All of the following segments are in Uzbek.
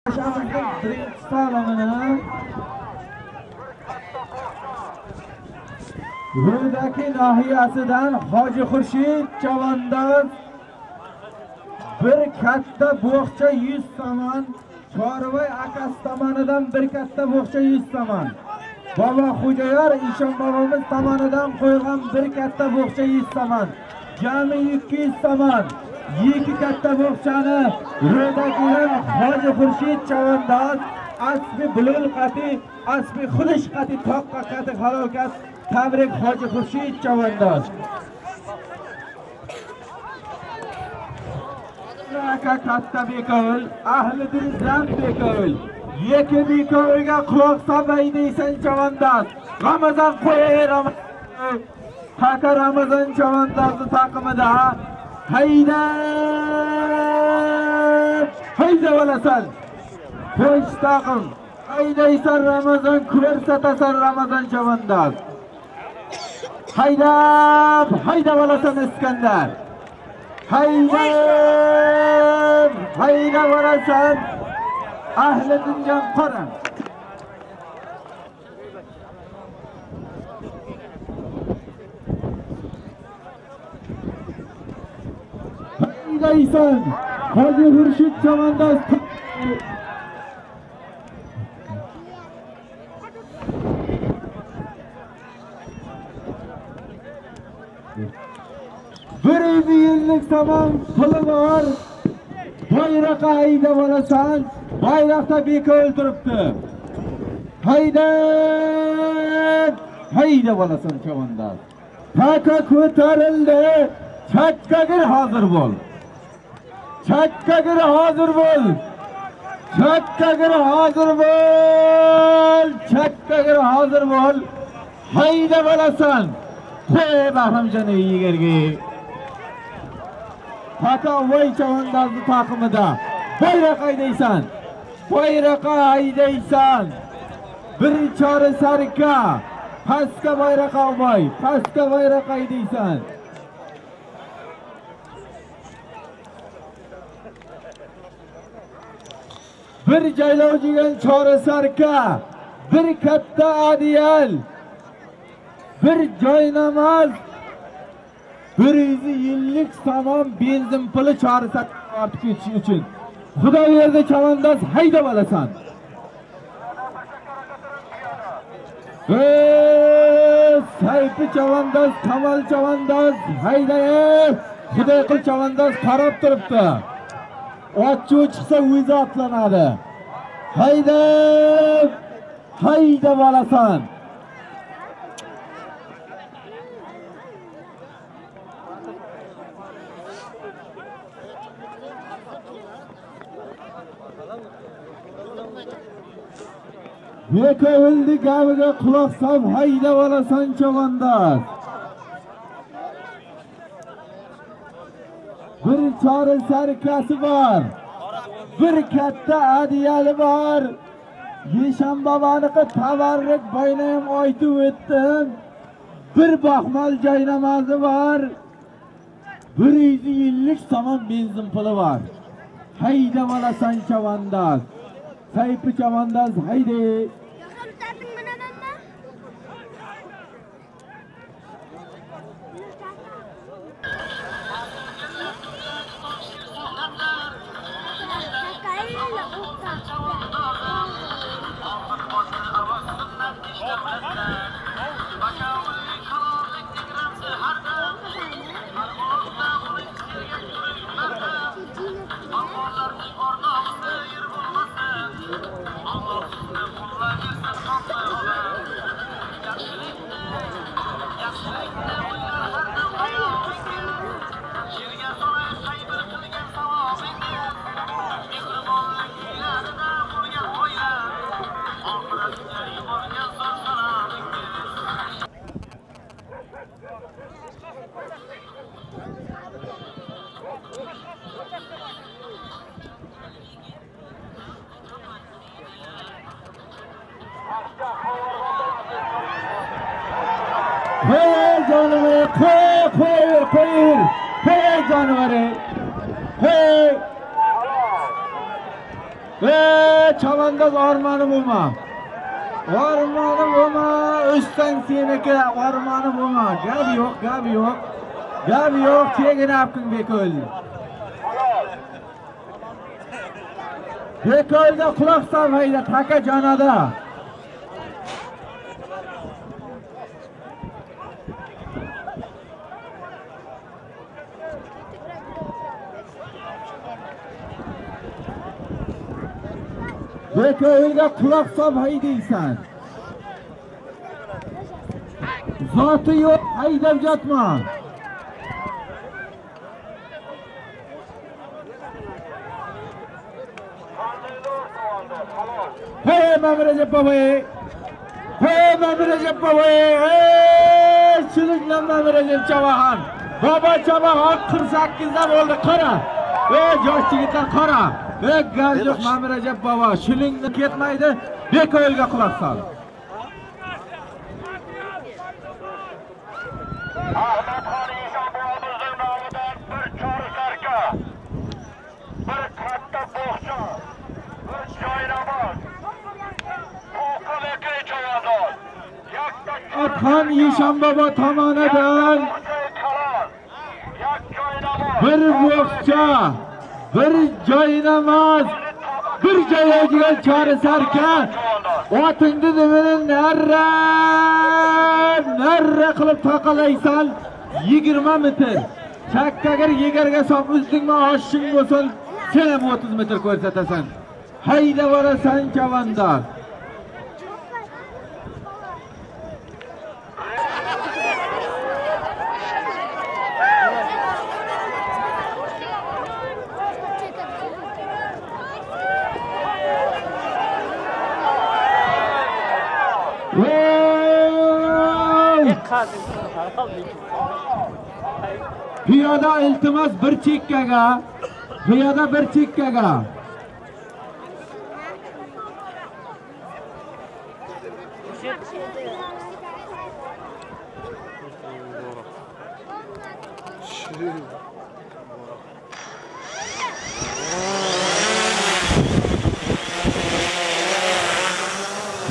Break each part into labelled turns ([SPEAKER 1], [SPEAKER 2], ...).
[SPEAKER 1] Birinchi salomini Rudaki nahiyasidan Hoji Xurshid chavandoz bir katta bo'xcha 100 somon, Chorvoy akasi tomonidan bir katta bo'xcha 100 somon, Bobo Xo'jayor Eshon bobomiz tomonidan qo'ygan bir katta bo'xcha 100 somon, jami 200 somon. Ikki katta bo'xchani Rudakidan Hoji Xurshid chavandoz asbi bulul qati, asbi xulish qati, toqqa qati halokat. Tabrik Hoji Xurshid chavandoz. Aka katta bekovul, ahli dildan bekovul. Yeki bekovulga quloq solmay deysan chavandoz. Ramazon qo'y, Ramazon. Taka Ramazon chavandozni taqimida. Hayda! Hayda bo'lasan. Qo'sh taqim. Haydaysan Ramazon, ko'rsatasan Ramazon chavandoz. Hayda! Hayda bo'lasan Iskandar. Hayda! Hayda bo'lasan ahli dunyon qoram. Haydaysan Hoji Xurshid chavandoz. Bir yillik somon puli bor. Bayroqqa hayda bo'lasan. Bayroqda beka o'ltiribdi. Hayda! Hayda bo'lasan chavandoz. Taka ko'tarildi. Chakkagir hozir bo'l. Chakkagir hozir bo'l. Chakkagir hozir bo'l. Chakkagir hozir bo'l. Hayda bo'lasan. Qo'y Bahramjon yigerga. Taka voy chavandozni taqimida. Bayroq haydaysan. Bayroqqa haydaysan. Bir chori sarka. Pastga bayroqqa voy, pastga bayroq haydaysan. Bir jaylov degan chori sarka, bir katta adiyal, bir joy namoz, 100 yillik somon benzin puli chori sarka ortib ketish uchun. Xudo berdi chavandoz, hayda bo'lasan. Sayfi chavandoz, Kamal chavandoz, hayda. Xudoy qil chavandoz qarab turibdi. Otchuv chiqsa o'zi otlanadi. Hayda! Hayda bo'lasan. Bekovuldi gaviga quloq sol, hayda bo'lasan chavandoz. Bir chori sarkasi bor. Bir katta adiyali bor. Yeshon boboniki tabarruk baynayam aytib o'tdim. Bir baxmal joy namozi bor. 100 yillik somon benzin puli bor. Hayda bo'lasan chavandoz. Sayfi chavandoz hayda. Qo'y jonivor, qo'y, qo'y, qo'y, qo'y jonivor, qo'y. Chavandoz ormoni bo'lma. Ormoni bo'lma, o'ssang seniki, ormoni bo'lma. Gap yo'q, gap yo'q. Gap yo'q, chegini apking Beko'l. Beko'lda quloq sol hayda, taka jonada. Beko'lga quloq sol haydaysan. Zoti yo'q, haydab yotma. Hey Mamrajab bobo, hey Mamrajab bobo, hey Shuninglar Mamrajab Chavaxon. Bobo Chavaxon 48 da bo'ldi, qara. Ey yosh yigitlar qara. Ey gap yo'q Mamrajab bobo, shuningni ketmaydi, Beko'lga quloq sol.
[SPEAKER 2] Ahmadxon Eshon bobomizning nomidan bir chori sarka, bir katta bo'xcha, bir joynamoz,
[SPEAKER 1] Ahmadxon Eshon bobo tomonidan bir bo'xcha, bir joynamoz, bir joyga chori sarka. Otingni nimani narra narra qilib taqalaysan 20 metr. Chakkagir yegarga sop uzdingmi, oshing bo'lsin, sen ham 30 metr ko'rsatasan. Hayda borasan chavandoz. Piyoda iltimos bir chekkaga, piyoda bir chekkaga.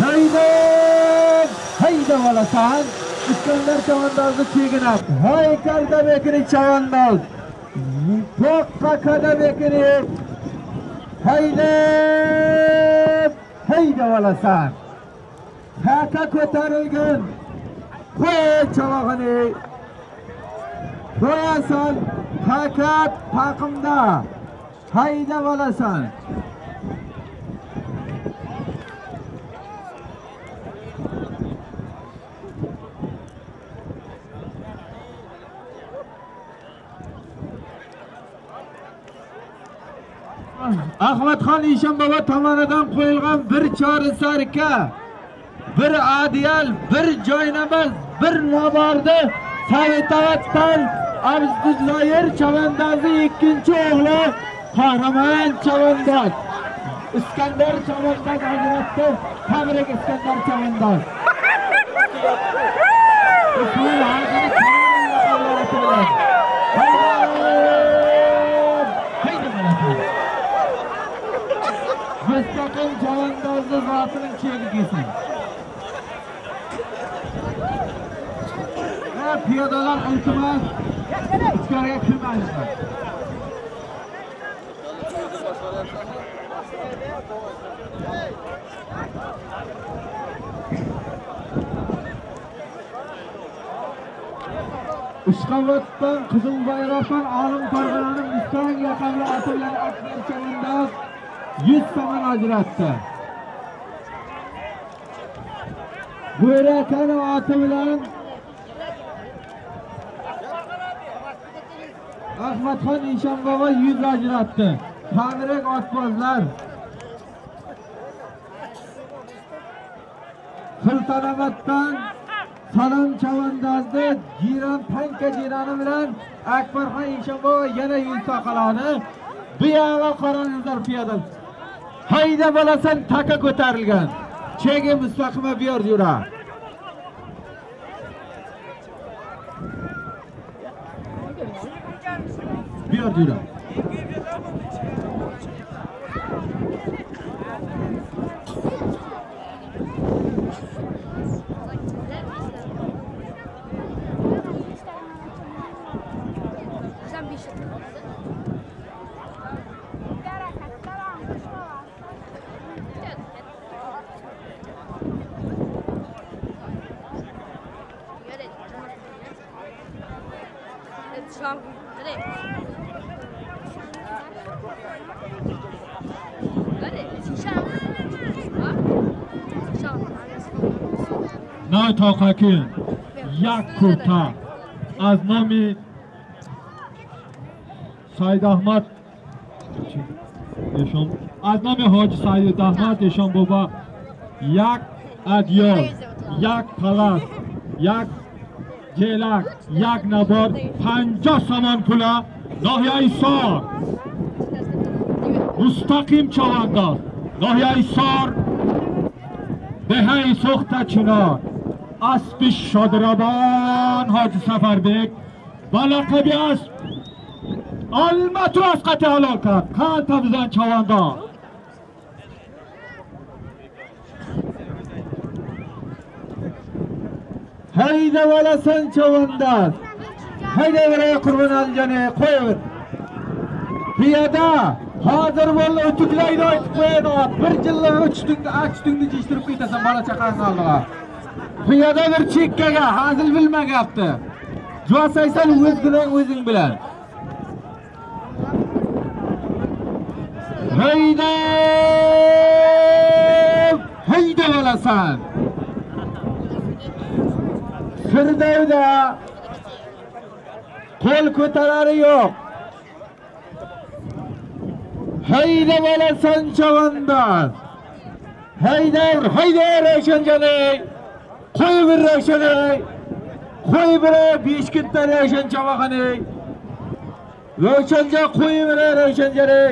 [SPEAKER 1] Hayda, hayda olasan. İskender chavandozni cheginadi. Haykalda bekini chavandoz. To'qqaqada bekini. Hayda, hayda olasan. Taka ko'tarilgan. Qo'y chavog'ini. Qo'yasan, taka taqimda. Hayda olasan. Ahmadxon Eshon bobo tomonidan qo'yilgan bir chori sarka, bir adiyal, bir joynamoz, bir nabordi Sovetoboddan Abduzoir chavandozni ikkinchi o'g'li Qahramon chavandoz Iskandar chavandoz ajratdi. Tabrik Iskandar chavandoz. Mustaqil chavandozni zotining chegi kelsin. Va piyodalar iltimos ichkariga kirmanglar. Ishqoboddan Qizil Bayroqdan Olim Farg'onaning Mustang laqabli oti bilan Akbar chavandoz 100 so'm ajratdi. Bo'rakani oti bilan Ahmadxon Eshon bobo 100 ajratdi. Tabrik otbozlar. Sultonoboddan Salom chavandozni Jiron Panka jironi bilan Akbarxon Eshon bobo yana 100 soqaloni. Bu yog'i qarangizlar piyoda. Hayda bolasan taka ko'tarilgan. Chegi mustaqima bu yer yura. Bu yer yura.
[SPEAKER 3] Нотоқакин як курта аз номи Саид Аҳмад, аз номи Ҳоҷи Саид Аҳмад эшон боба як адёл, як палас, як ҷелак, як набор 50 сомон пула ноҳияи Сор мустақим чавандоз, ноҳияи Сор, деҳаи Сӯхта Чинор, аспи шодрабон Ҳоҷи Сафарбек ба лақаби асп Алмату аз қати ҳалол кард. Қанта бизан чавандоз.
[SPEAKER 1] Haydab olasan chavandoz. Haydayver Qurbonalijon, qo'yaver. Piyoda hozir bo'ldi, o'tuklaydi aytib qo'yadi. Bir jilla uch tungni jishtirib ketasan bola chaqangni oldiga. Piyoda bir chekkaga hazil bilmayapti. Juvasaysan o'z gunohing o'zing bilan. Haydab, haydab olasan. Firdavda qo'l ko'tarari yo'q. Haydab olasan chavandoz. Haydar, haydar Ravshanjoney. Qo'yib Ravshaney. Qo'yib Beshkentda Ravshan chavaxaney. Ravshanja qo'yib Ravshanjoney.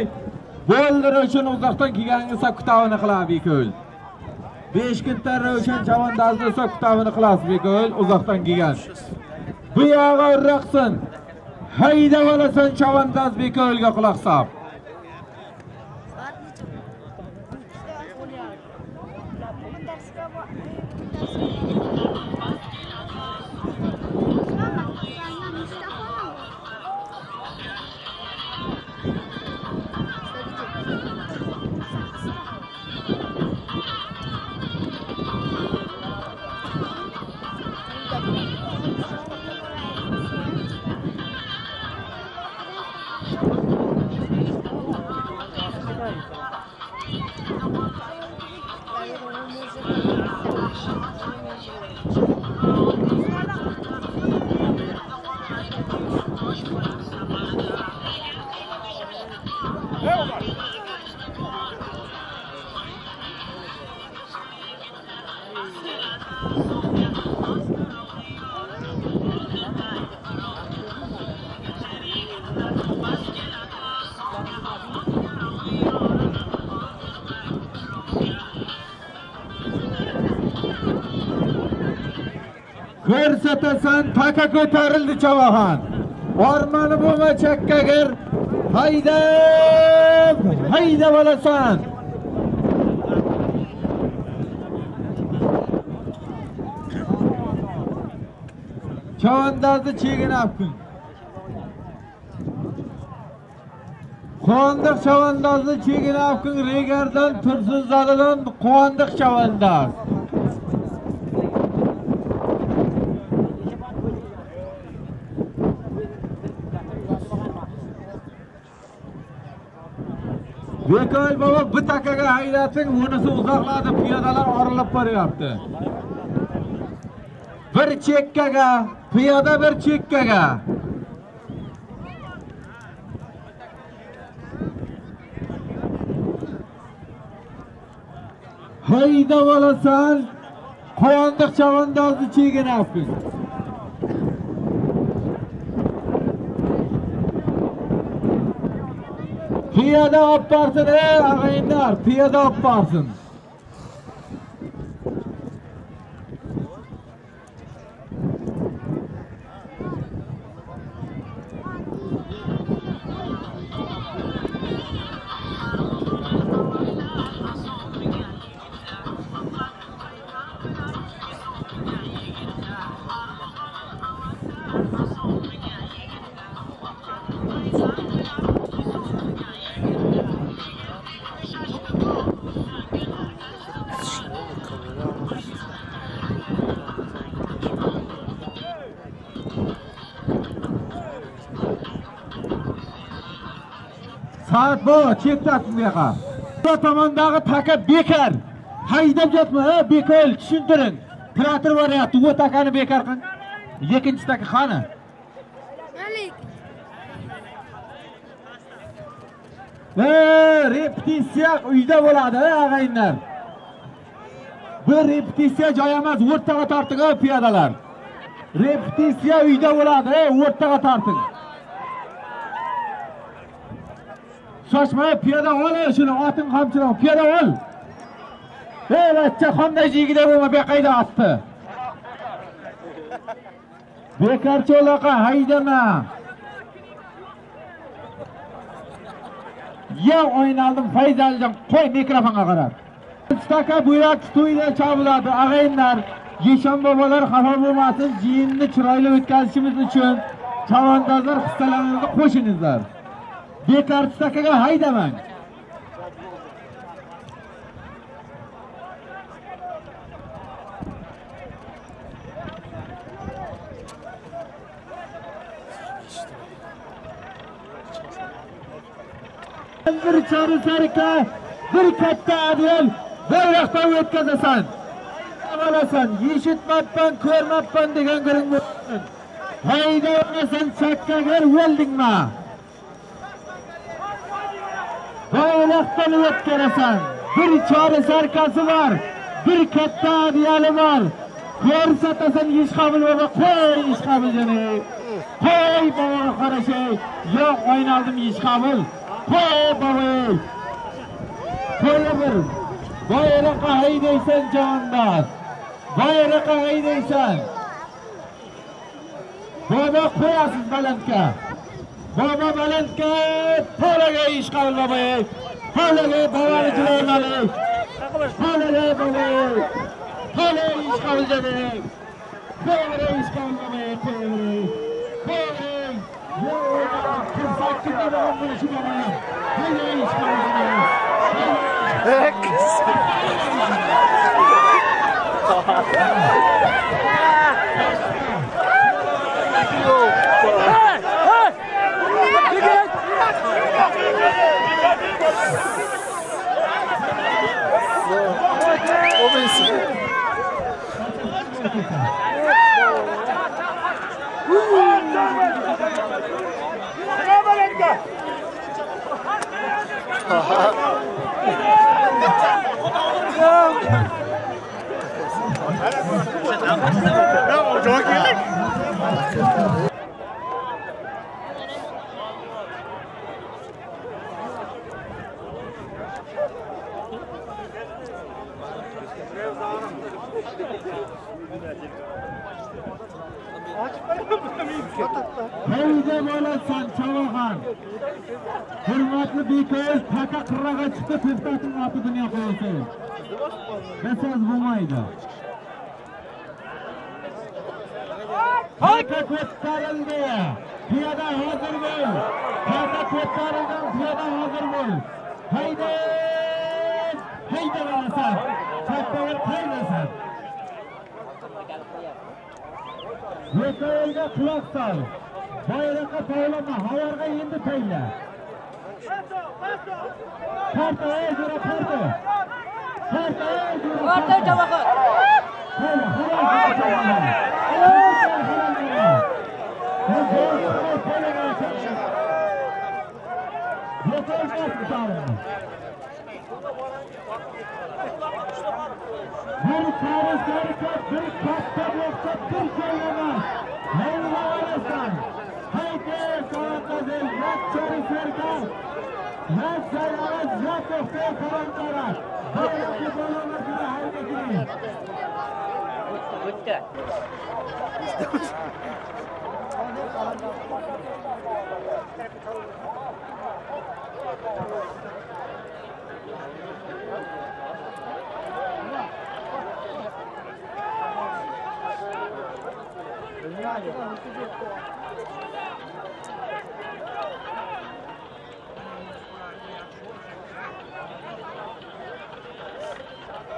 [SPEAKER 1] Bo'ldi Ravshan uzoqdan kelganingiz kutavini qiladi Beko'l. Beshkentda Ravshan chavandozni kutavini qilasiz Beko'l uzoqdan kelgan. Bu yog'i raqsin. Haydab olasan chavandoz Beko'lga quloq sol. Ko'rsatasan, taka ko'tarildi chavaxon. Ormani bo'lma chakka gir. Haydab, haydab olasan. Chavandozni chegini olib kun. Quvondiq chavandozni chegini olib kun. Regardan, Tursunzodadan Quvondiq chavandoz. Beko'l bobo bu takaga haydating, unisi uzoqladi, piyodalar oralab boryapti. Bir chekkaga, piyoda bir chekkaga. Haydab olasan, Quvondiq chavandozni chegini olib kun. Piyoda olib borsin, ey ag'ayinlar, piyoda olib borsin. Saat bu, cheklatsin bu yoqqa. Bu tomondagi taka bekor. Haydab yotma, bekor, tushuntiring. Traktor boryapti, u takani bekor qiling. Ikkinchi taka qani?
[SPEAKER 4] Malik.
[SPEAKER 1] Repetitsiya uyda bo'ladi, ag'ayinlar. Bu repetitsiya joyi emas, o'rtaga torting, piyodalar. Repetitsiya uyda bo'ladi, o'rtaga torting. Shoshma, piyoda ol, shuni oting qamchidan, piyoda ol. Ey bachcha, qanday jigida bo'lma, bu qayda otdi. Bekorchi uloqqa haydama. Ya o'ynaldim, Fayzalijon, qo'y mikrofonga qarab. Taka buyrak to'yda chopiladi, ag'ayinlar. Yeshon bobolar xafa bo'lmasin, jiyinni chiroyli o'tkazishimiz uchun chavandozlar hissalaringizni qo'shingizlar. Bekorchi takaga haydamang. Bir chori sarika, bir katta adil, bir vaqtda o'tkazasan. Olasan, eshitmabman, ko'rmabman degan guring bo'lsin. Hayda olasan, chakkaga o'ldingmi? Bayroqdan o'tkarasan. Bir chori sarkasi bor, bir katta adiyali bor. Ko'rsatasan Ishqabul bobo, qo'y Ishqabul jani. Qo'y boboga qarashay. Yo'q, o'ynaldim Ishqabul. Qo'y bobo. Qo'y bir. Bayroqqa haydaysan chavandoz. Bayroqqa haydaysan. Bobo qo'yasiz balandga. Bobo balandga, to'laga Ishqabul bobo. To'laga boboni jiloymali. To'laga bobo. To'laga Ishqabul jani. To'laga Ishqabul bobo, to'laga. To'laga. 48 bobo bo'lishi bobo. To'laga Ishqabul jani. Hayda bo'lasan Chavoxon. Hurmatli beko'z taka qirrag'a chiqdi, to'xtating oti dunyo qo'ysin. Desangiz bo'lmaydi. Taka ko'tarildi. Piyoda hozir bo'l. Taka ko'tarilgan, piyoda hozir bo'l. Hayda! Hayda bo'lasan. Chakkalar qaydasan? Beko'zga quloq sol. Bayroqqa tavlama, havorga endi tayla. Parta, ey jo'ra, parta. Parta, ey jo'ra.
[SPEAKER 5] Parta Chavoxon.
[SPEAKER 1] Tayla, bir chori sarika, bir katta bo'xcha, bir joylama. Hayda olasan. Hayda soatladir, yak chori sarika. Yak joylama, yak bo'xcha karantora. Bayroqli bolalar juda hayda keling.
[SPEAKER 5] O'tdi.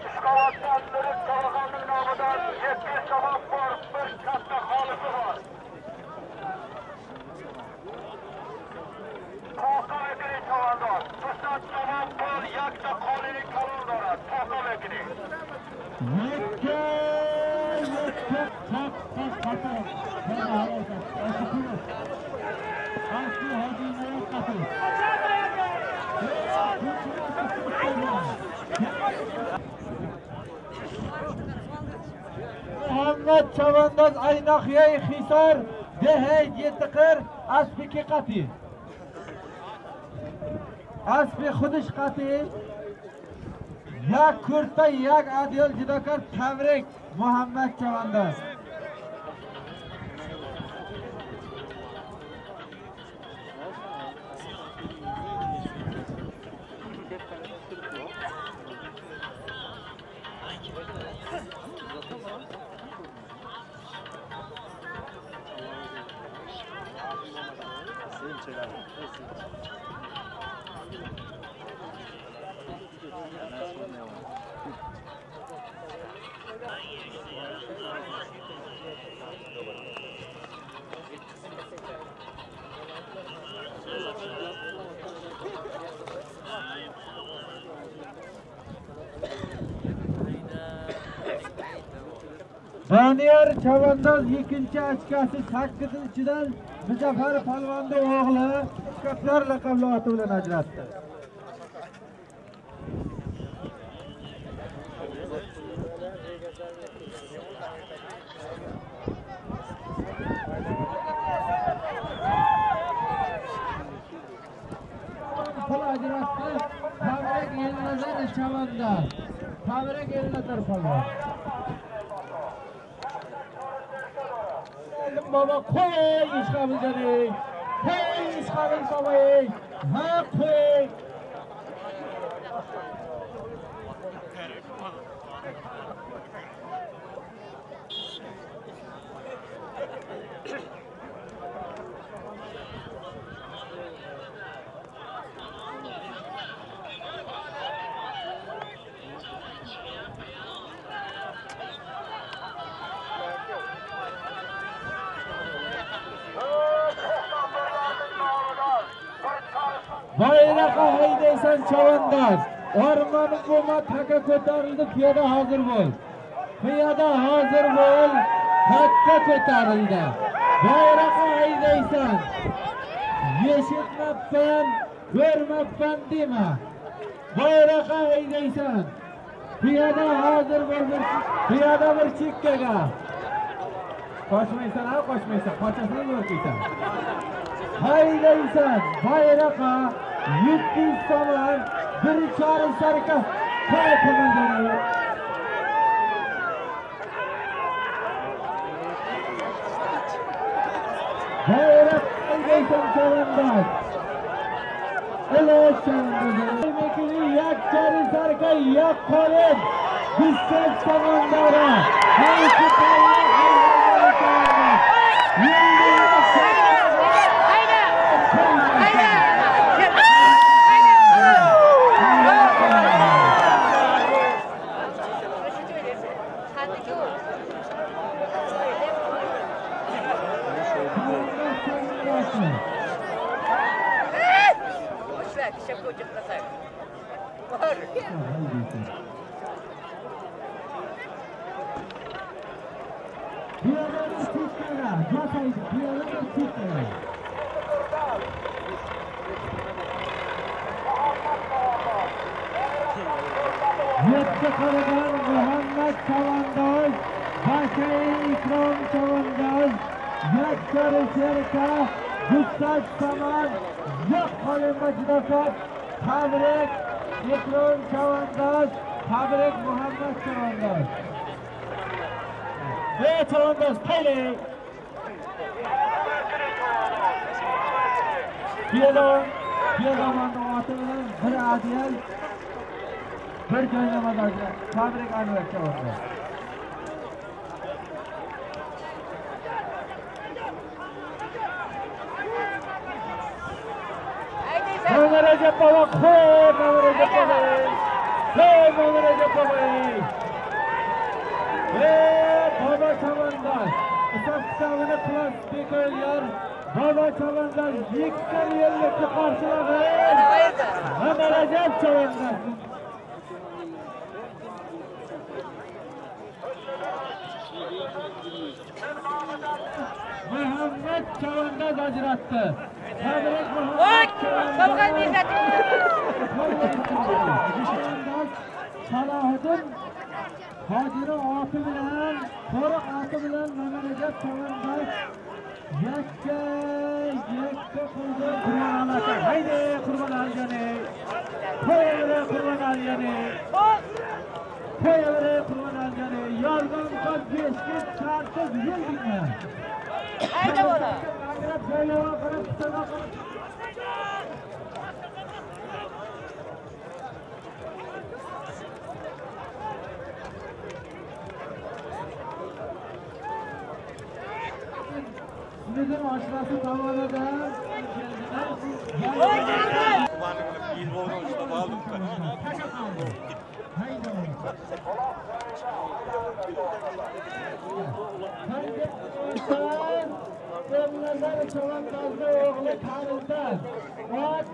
[SPEAKER 2] Ishqoboddan Nurik Chavoxonning nomidan 7 samoq bor, bir katta xolisi bor. To'xtab eting chavandoz.
[SPEAKER 1] Muhammad Chavandoz Aynohiyai Hisor Dehay Yetiqir Asbiki Qati. Asbi Xudish Qati. Yak kurta yak adyol judokor tabrik Muhammad Chavandoz. Doniyor Chavandoz ikkinchi ochkasi 8 ichidan Muzaffar polvonning o'g'li Shkaflar laqabli oti bilan ajratdi. Pul ajratdi. Tabrik Elnazar Chavandoz. Tabrik Elnazar polvon. Baba qo'y ishqabizani. Hey ishqabiz baba ey. Ha qo'y. Bayraqa haydaysan chavandoz. O'rmoni bo'lma taka ko'tarildi, piyoda hozir bo'l. Piyoda hozir bo'l, takka ko'tarildi. Bayraqa haydaysan. Eshitmabman, ko'rmabman dema. Bayraqa haydaysan. Piyoda hozir bo'l, piyoda bir chekkaga. Qochmaysan, ha, qochmaysan, qochasan, yo'qiysan. Haydaysan, bayraqa 700 so'm, bir chorim sarika qo'y. Bayroq haydaysan chavandoz. Iloch chavandoz. Yak chorim sarika yak qo'lim. 100 tomondora. Haydi Yetti qaragan Muhammad Chavandoz, Bashir Ikrom Chavandoz, Yakkari Sherka, Gustad Saman, Yo'q qo'lim judokor, tabrik Ikrom Chavandoz, tabrik Muhammad Chavandoz. Ey Chavandoz, payli. Piyodamonning oti bilan bir adiyal bir joylamada tabrik Anvar Chavandoz. Mamad Rajab baba qo'y, Mamad Rajab baba. Qo'y, Mamad Rajab baba. Ey baba Chavandoz, hisob kitobini qilasiz bekorlar. Baba Chavandoz 2 yillikni qarshiladi. Mamad Rajab Chavandoz. Muhammad chavandoz ajratdi. Tabrik Muhammad chavandoz. Salohiddin Hojini oti bilan, qo'riq oti bilan Mamarajab chavandoz yakka yakka qo'ydi. Qurbon aka, haydi Qurbon alijoni. Qo'yaveri Qurbon alijoni. Qo'yaveri Qurbon alijoni. Yordam qilib beshga chartib yildingmi?
[SPEAKER 4] Hayda bola.
[SPEAKER 1] Bizim oshnasi tomonidan Emlazar chavandozni o'g'li Karimdan ot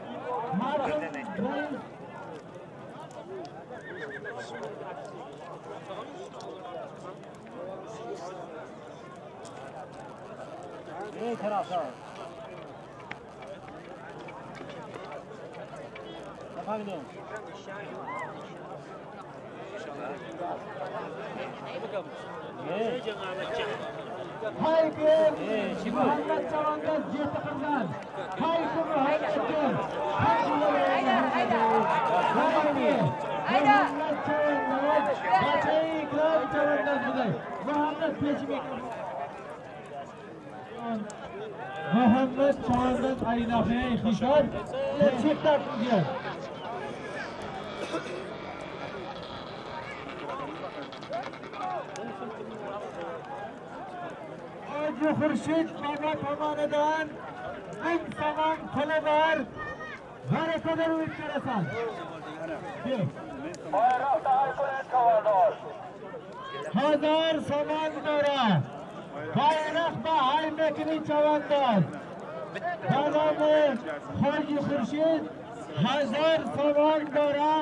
[SPEAKER 1] marhum rais
[SPEAKER 5] Ne tarafta? Pardon.
[SPEAKER 1] Haydi Muhammad chavandoz yetti qilgan. Haydi Muhammad.
[SPEAKER 4] Hayda, hayda. Hayda.
[SPEAKER 1] Muhammad chavandoz. Ikrom chavandoz buday. Muhammad peshi Muhammad chavandoz aynafiy xishor chetdan turgan. Hoji Xurshid bobo tomonidan 1000 somon puli bor. Barakadan o'tkarasan. Hazar somon dora. Bayroq va haymekini chavandoz. Banomi Hoji Xurshid 1000 somon dora.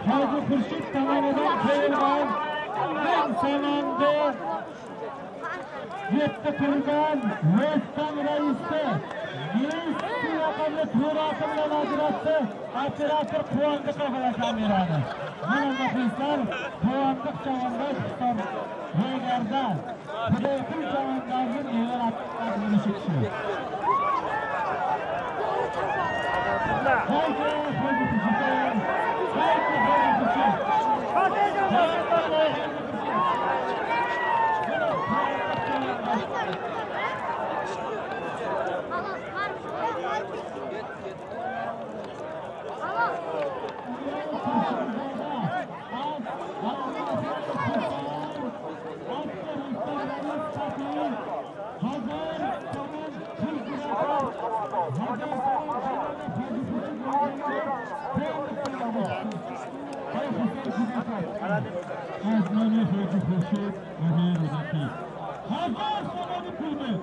[SPEAKER 1] Hoji Xurshid tomonidan qo'yilgan 1000 somonni yetti qilgan Rustam raisi Messi raqamli to'rasi bilan ajratdi. Operator Quvondiqov bilan kamerani. Mana muxlislar Quvondiq chavandoz hisob ro'ygarda Xudoyqul chavandozning nevarasi kishi. Haydi Hoji Xurshid. Haydi Hoji Xurshid. از نام حاجی خورشید و رودکی هزار سامانی پول بده.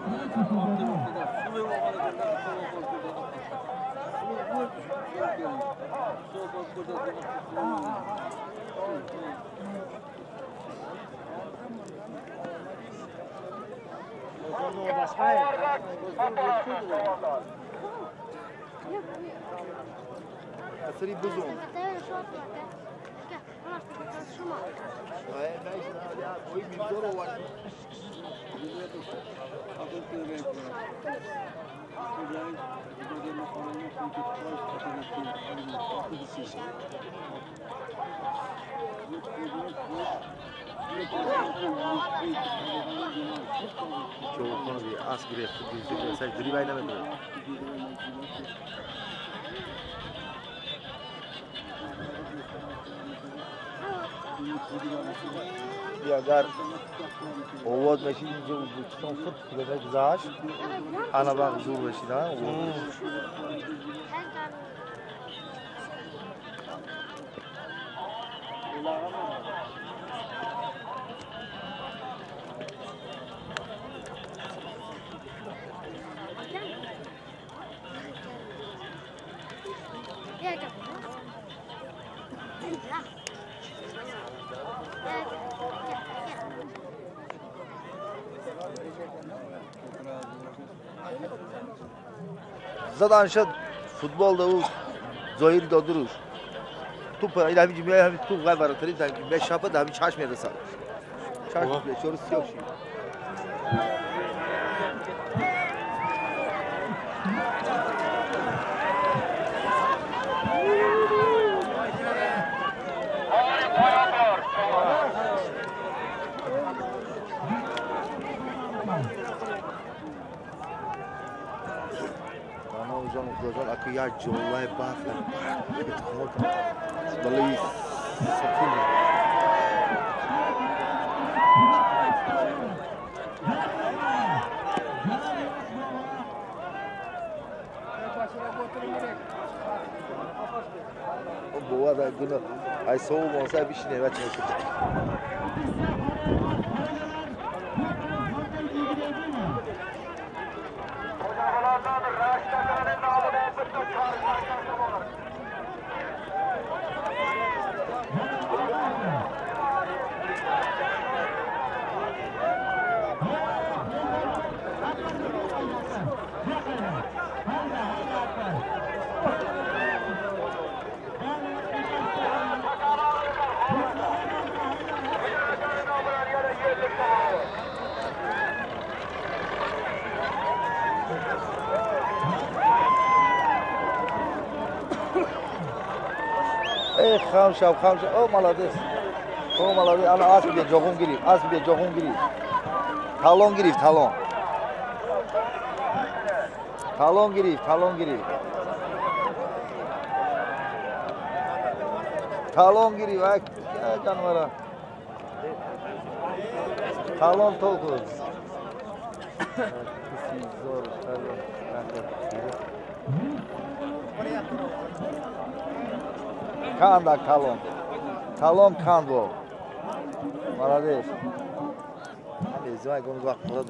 [SPEAKER 6] اگر آواز بشید اینجا ازبکستان خود خودش گذشت انا باغ زور بشید ها. زدن شد فوتبال دو ظاهر دادروش توپ این همین جمعه همین توپ غیر براتری به شب ده همین چشم میرسد چشم بیچاره سیاه شد. یا جولای باف بلی سفین بوا دا گونه ای سو مونسا بیشینه بچه خامشا خامشا او مالادس او مالادس انا اسب بیا جوغون گرفت اسب بیا جوغون گرفت تالون گرفت تالون تالون گرفت تالون گرفت تالون گرفت ای جانورا تالون تو کن Kanda talon. Talon kando. Молодец. Звай гон вақт хӯрад.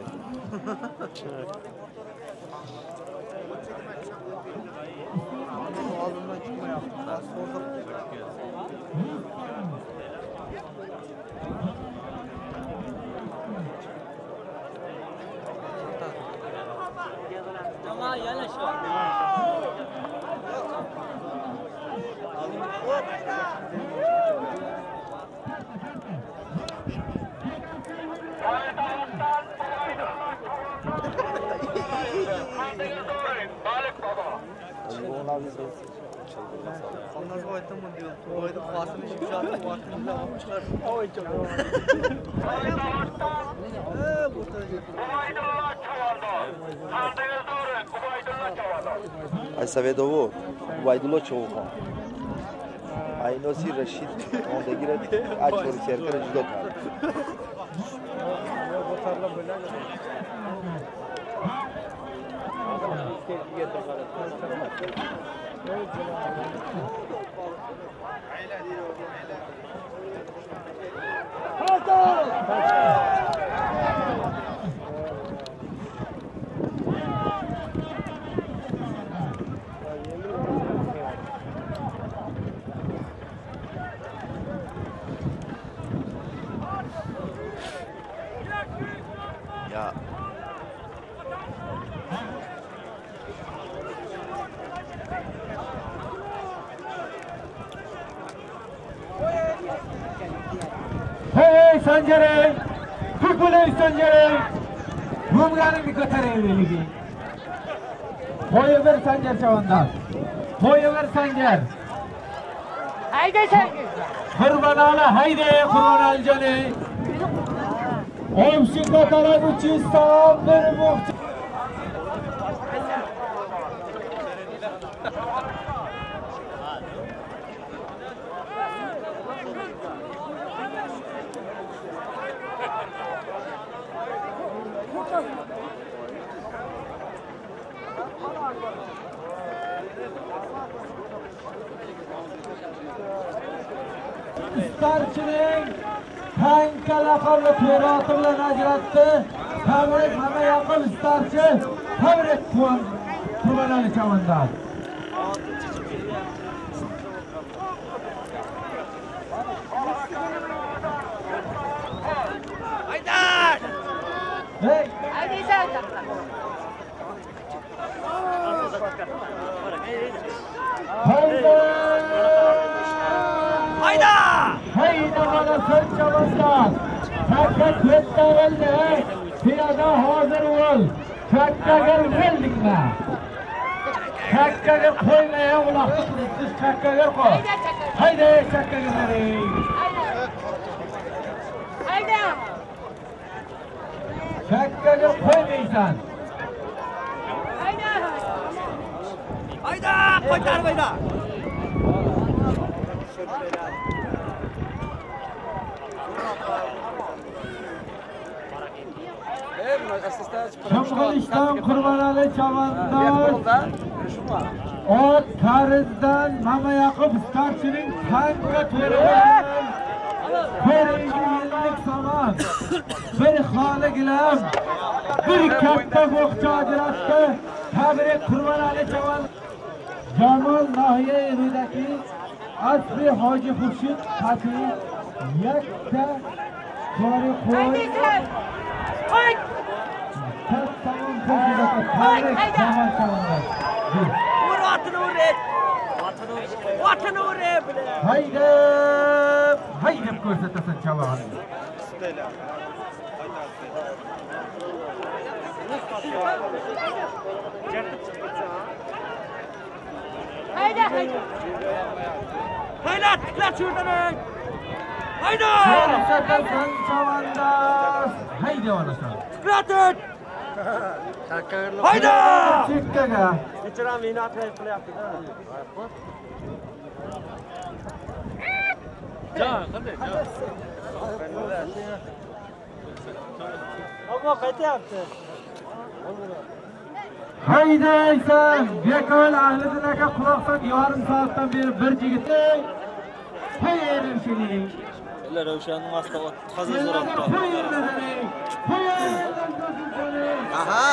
[SPEAKER 6] Ay Savedovo, Ubaydullo Çoğuxon. Aynosi Rashid ondagi achori serkara judo kardi.
[SPEAKER 1] Sanjaring! Ko'k Sanjaring! Bumganingni ko'taraylik. Qo'yaver Sanjar chavandoz. Qo'yaver Sanjar.
[SPEAKER 4] Hayda Sanjar.
[SPEAKER 1] Qurbonali hayda Qurbonali joni. Omshi ko'tarib 300 so'm bir bo'xcha. Starchining tanka laqabli to'roti bilan ajratdi. Tabrik hamma yaqin starchi. Tabrik Qurbonali chavandoz.
[SPEAKER 4] Haydar!
[SPEAKER 1] Hey!
[SPEAKER 4] Haydaysan.
[SPEAKER 1] Hayda!
[SPEAKER 4] Hayda!
[SPEAKER 1] Hayda mana sen chavandoz. Chakka ko'tarildi. Piyoda hozir o'l. Chakkaga o'ldingmi? Chakkaga qo'ymay uloqni qilibsiz, chakkaga qo'y. Hayda chakkaga bering.
[SPEAKER 4] Hayda!
[SPEAKER 1] Chakkaga qo'ymaysan.
[SPEAKER 4] Hayda!
[SPEAKER 6] Hayda, qaytarib hayda.
[SPEAKER 1] Chimg'ilishdan Qurbonali chavandoz ot tarizdan Mama Yaqub starchining tanka to'rig'i 150 somon, bir xoli gilam, bir katta bo'xcha ajratdi. Tabrik Qurbonali chavandoz. Jamol nohiya Rudaki Asri Hoji Xurshid Qati yakka joriy qo'y.
[SPEAKER 4] Qo'y!
[SPEAKER 6] Ur otini ur! Otini ur!
[SPEAKER 1] Haydab, haydab ko'rsatasan chavonni.
[SPEAKER 4] Hayda, hayda!
[SPEAKER 6] Hayda, tikla shurdan! Hayda!
[SPEAKER 1] Ko'rsatasan chavandoz. Hayda olasan.
[SPEAKER 6] Tiklatib! Hayda!
[SPEAKER 1] Chekkaga.
[SPEAKER 5] Kechira mehnat qilyapti-da. Jon, qanday? Jon.
[SPEAKER 7] Ammo qaytyapti.
[SPEAKER 1] Haydaysan, Bekol Ahliddin aka quloq sol, yarim soatdan beri bir jigitni qo'ying shuni.
[SPEAKER 7] Ular Ravshanning ostida toza so'rabdi.
[SPEAKER 6] Aha.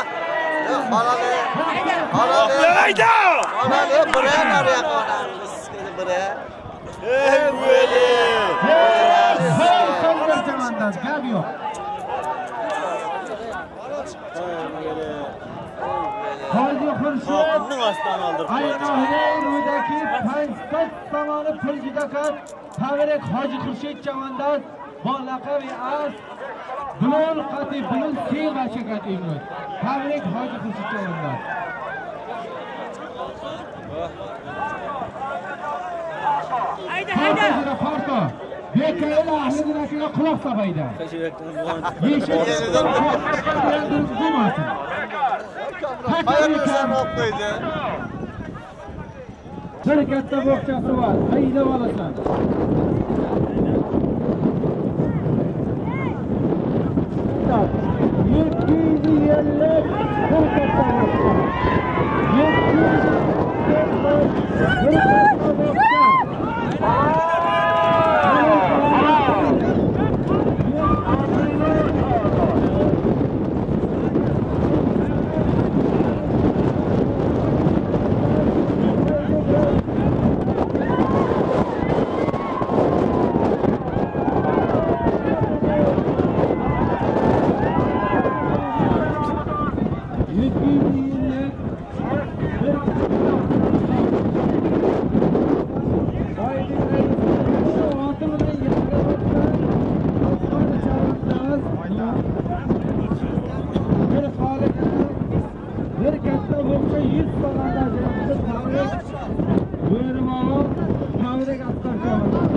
[SPEAKER 6] Xonali. Xonali. Hayda! Xonali, biri nariyoqqa onamiz. Biri. Ey o'li.
[SPEAKER 1] Hey, chavandoz, gap yo'q. Hoji Xurshid Aynohiya 500 somoni pul juda ko'p. Tabrik Hoji Xurshid chavandoz bo laqabi as Bulul qati bulul siyga shakati imro'z. Tabrik Hoji Xurshid chavandoz.
[SPEAKER 4] Hayda hayda.
[SPEAKER 1] Farqo. Bekayla Ahliddin akaga quloq solmaydi. Bo'lmasin. Bir katta bo'xchasi bor. Haydab olasan. 750 bir katta bo'xcha. 750 bir katta bo'xcha. somondan ajratdi. Tabrik Bo'rimoğlu, tabrik Asqar chavandoz.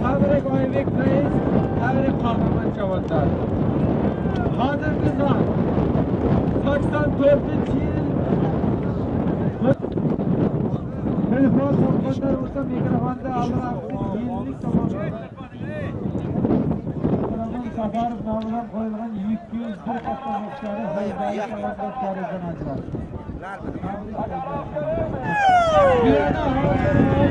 [SPEAKER 1] Tabrik Oybek rais, tabrik Qahramon chavandoz. Hozirgi son 84-yil telefon sotganlar bo'lsa mikrofonda oldin 50 somon. Qahramon Safarov nomidan qo'yilgan 201 katta mo'xshani haydari chavandoz tarifidan ajratdi. Yana hozir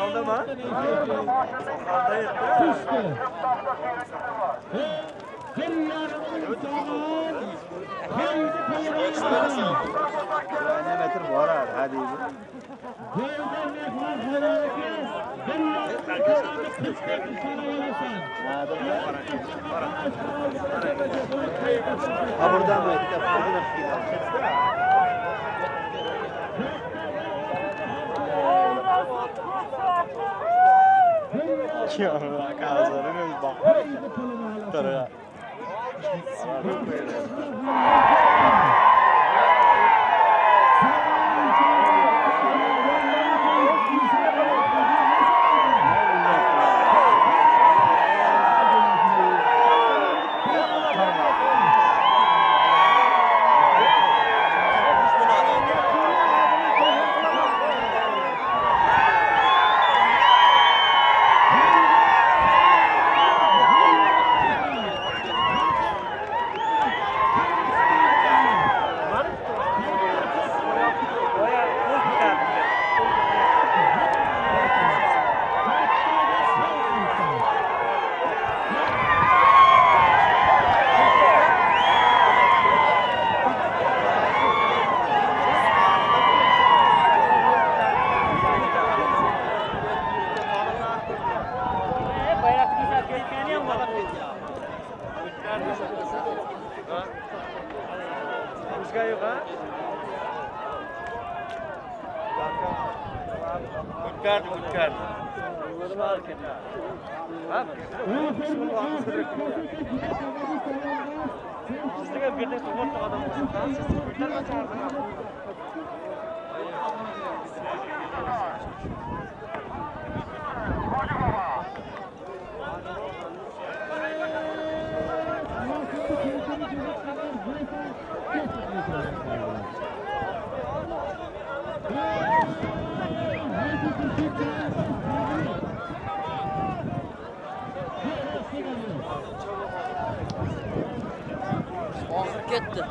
[SPEAKER 5] Oldimi?
[SPEAKER 3] Tushdi. 1,5 ming somon. Haydi pulini.
[SPEAKER 6] Ne metr borar, ha deydi.
[SPEAKER 3] Joyda mehmonxonadagi 1,5 ming so'mni.
[SPEAKER 6] Ha buradan böyle bitta pulini qilib.
[SPEAKER 3] Haydi pulini olasan.
[SPEAKER 7] Oxir ketdi.